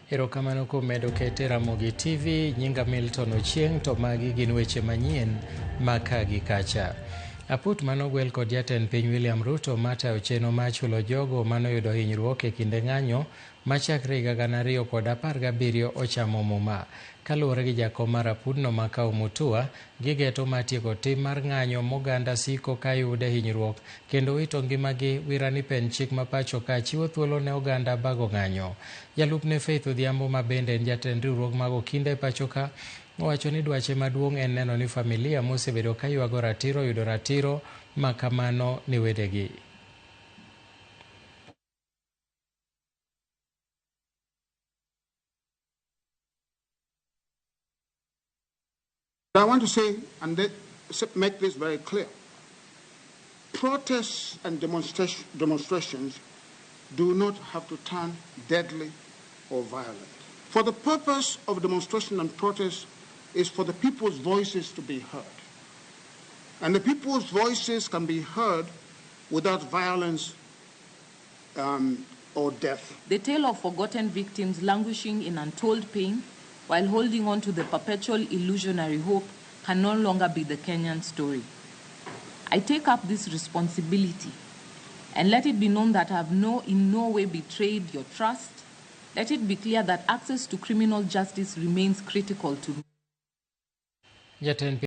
Erokamano kuom medo kete Ramogi TV, nyinga Milton Ochieng' to magi gin weche manyien ma ka gi kacha. Aput manogwel kod jatend piny William Ruto matayo chenro mar chulo jogo manoyudo hinyruok e kinde ng'anyo machakre higa 2017 ochamo muma. Kaluwore gi jakom mar apudno Makau Mutua, gigeto mar tieko tim mar ng'anyo moganda siko ka yude hinyruok kendo wito ngimagi wirani pen chik ma pacho ka chiwo thuolo ne oganda bago ng'anyo. Jalupne Faith Odhiambo ma bende en jatend riwruog mag okinda e pacho ka owacho ni dwache maduong' en neno ni familia mosebedo ka ywago ratiro oyudo ratiro ma kamano ne wedegi. I want to say and make this very clear. Protests and demonstrations do not have to turn deadly or violent. For the purpose of demonstration and protest is for the people's voices to be heard. And the people's voices can be heard without violence or death. The tale of forgotten victims languishing in untold pain while holding on to the perpetual illusionary hope can no longer be the Kenyan story. I take up this responsibility and let it be known that I have in no way betrayed your trust. Let it be clear that access to criminal justice remains critical to me. Jatend